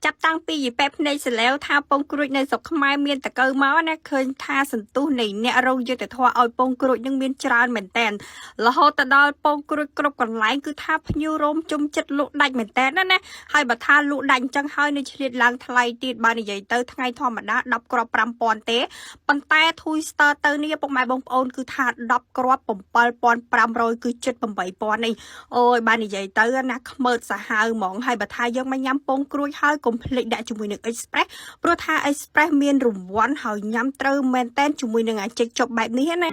ចាប់តាំងពីយីប៉ែភ្នែកសលែវថាពងក្រួចនៅស្រុកខ្មែរមានតកៅមកណាឃើញថាសន្ទុះនៃអ្នករងយុទ្ធធរឲ្យពងក្រួចនឹងមានច្រើនមែនតែនរហូតទៅដល់ពងក្រួចគ្រប់កន្លែងគឺថាភ្ញៀវរោមជុំចិត្តលក់ដាច់មែនតែនណាណាហើយបើថាលក់ដាច់អញ្ចឹងហើយនៅឆ្លៀតឡើងថ្លៃទៀតបើនិយាយទៅថ្ងៃធម្មតា10គ្រាប់5000ទេប៉ុន្តែ Twister ទៅនេះពុកម៉ែបងប្អូនគឺថា10គ្រាប់7500គឺជិត8000នេះ អូយបាននិយាយទៅណាខ្មើតសាហាវហ្មងហើយបើថាយើងមកញ៉ាំពងក្រួចហើយកុំភ្លេចដាក់ជាមួយនឹង Express ព្រោះថា Express មានរង្វាន់ហើយញ៉ាំត្រូវមែនតែនជាមួយនឹងអាចិកចុបបែបនេះណា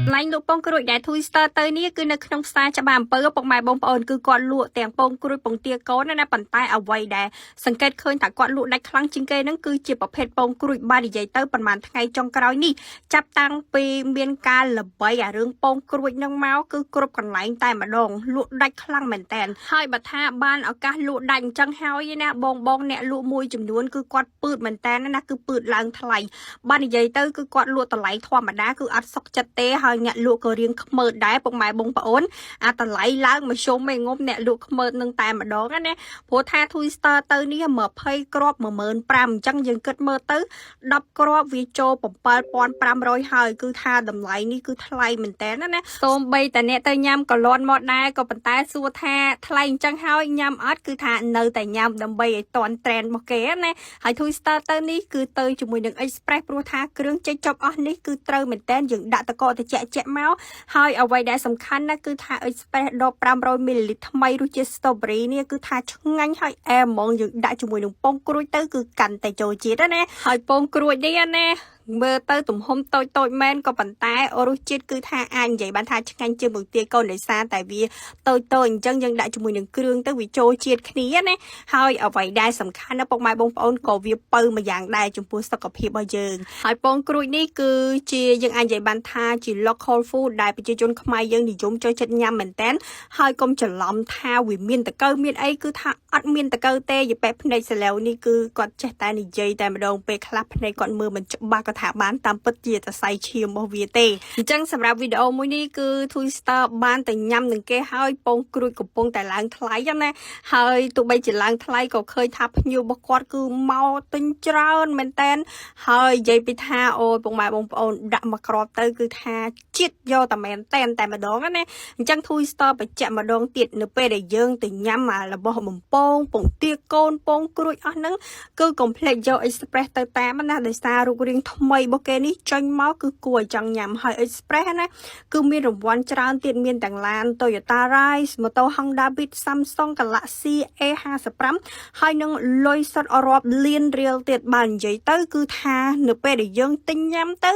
កន្លែងលក់ពងក្រួចដែល Twister ទៅនេះគឺនៅក្នុងផ្សារច្បារអំពៅពុកម៉ែបងប្អូនគឺគាត់លក់ទាំងពងក្រួចពងទាកូនណាណាប៉ុន្តែអ្វីដែលសង្កេតឃើញថាគាត់លក់ដាច់ខ្លាំងជាងគេហ្នឹងគឺជាប្រភេទពងក្រួចបាននិយាយទៅប្រហែលថ្ងៃចុងក្រោយនេះចាប់តាំងពីមានការល្បីអារឿងពងក្រួចហ្នឹងមកគឺគ្រប់កន្លែងតែម្ដងលក់ដាច់ខ្លាំងមែនតែនហើយបើថាបានឱកាសលក់ដាច់អញ្ចឹងហើយណាបងបងអ្នកលក់មួយចំនួនគឺគាត់ពឺតមែនតែនណាគឺពឺតឡើងថ្លៃ បាននិយាយទៅគឺគាត់លក់តម្លៃធម្មតាគឺអត់សុកចិត្តទេហើយអ្នកលក់ក៏រៀងខ្មើតដែរពុកម៉ែបងប្អូនអាតម្លៃឡើងមកជុំឯងុំអ្នកលក់ខ្មើតនឹងតែម្ដងណាព្រោះថា Twister ទៅនេះ20គ្រាប់15000អញ្ចឹងយើងគិតមើលទៅ10គ្រាប់វាចូល7500ហើយគឺថាតម្លៃនេះគឺថ្លៃមែនតើណាសូម្បីតែអ្នកទៅញ៉ាំក៏លន់មកដែរក៏ប៉ុន្តែសួរថាថ្លៃអញ្ចឹងហើយញ៉ាំអត់គឺថានៅតែញ៉ាំដើម្បីឲ្យតន់ trend របស់គេណា ហើយ Twister ទៅនេះគឺទៅជាមួយនឹង Express ព្រោះថាគ្រឿងចេកចប់អស់នេះគឺត្រូវមែនតើយើងដាក់តកកតិចជាក់មកហើយអ្វីដែលសំខាន់ណាគឺថា Express ដប500មីលីលីត្រថ្មីរសជាតិ Strawberry នេះគឺថាឆ្ងាញ់ហើយអែមហ្មងយើងដាក់ជាមួយនឹងពងក្រួចទៅគឺកាន់តែចូលជាតិណាហើយពងក្រួចនេះណាមើលទៅទំហំតូចតូចមែនក៏ប៉ុន្តែរសជាតិគឺថាអាចនិយាយបានថាឆ្ងាញ់ជាងពងទាកូនដោយសារតែវាតូចតូចអញ្ចឹងយើងដាក់ជាមួយនឹងគ្រឿងទៅវាចូលជាតិគ្នាណា ហើយអ្វីដែលសំខាន់ណាពុកម៉ែបងប្អូនក៏វាពៅមួយយ៉ាងដែរចំពោះសុខភាពរបស់យើងហើយពងក្រួចនេះគឺជាយើងអាចនិយាយបានថាជា local food ដែលប្រជាជនខ្មែរយើងនិយមចូលចិត្តញ៉ាំមែនតើហើយកុំច្រឡំថាវាមានតកៅមានអីគឺថាអត់មានតកៅទេយប៉ែភ្នែកសាឡវនេះគឺគាត់ចេះតែនិយាយតែម្ដងពេលខ្លះភ្នែកគាត់មើលមិនច្បាស់ក៏ថាបានតាមពិតជាសរសៃឈាមរបស់វាទេអញ្ចឹងសម្រាប់វីដេអូមួយនេះគឺ Twister បានតែញ៉ាំនឹងគេហើយពងក្រួចកំពុងតែឡើងថ្លៃណា ហើយទោះបីជាឡើងថ្លៃក៏ឃើញថាភ្ញៀវរបស់គាត់គឺមកទិញច្រើនមែនតែនហើយនិយាយពីថាអូយពុកម៉ែបងប្អូនដាក់មកក្របទៅគឺថាជាតិយកតែមែនតែនតែម្ដងណាអញ្ចឹង Twister បញ្ជាក់ម្ដងទៀតនៅពេលដែលយើងទៅញ៉ាំអារបស់បំពងពងទាកូនពងក្រួចអស់ហ្នឹងគឺកុំភ្លេចយក Express ទៅតាមណាដោយសាររូបរាងថ្មីរបស់គេនេះចេញមកគឺគួរឲ្យចង់ញ៉ាំហើយ Express ណាគឺមានរង្វាន់ច្រើនទៀតមានទាំងឡាន Toyota Rise ម៉ូតូ Honda Beat Samsung Galaxy A55 ហើយនឹងលុយសុទ្ធរាប់លានរៀលទៀតបើនិយាយទៅគឺថានៅពេលដែលយើងទិញញ៉ាំទៅ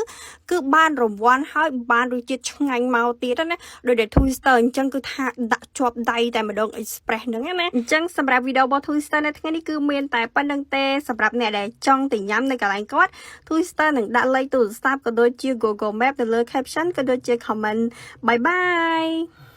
គឺបានរង្វាន់ហើយបានរសជាតិឆ្ងាញ់មកទៀតណាដោយដែល Twister អញ្ចឹងគឺថាដាក់ជាប់ដៃតែម្ដង Express ហ្នឹងណាអញ្ចឹងសម្រាប់វីដេអូរបស់ Twister នៅថ្ងៃនេះគឺមានតែប៉ុណ្្នឹងទេសម្រាប់អ្នកដែលចង់ទៅញ៉ាំនៅកន្លែងគាត់ Twister នឹងដាក់លេខទូរស័ព្ទក៏ដូចជា Google Map នៅលើ caption ក៏ដូចជា comment. Bye bye.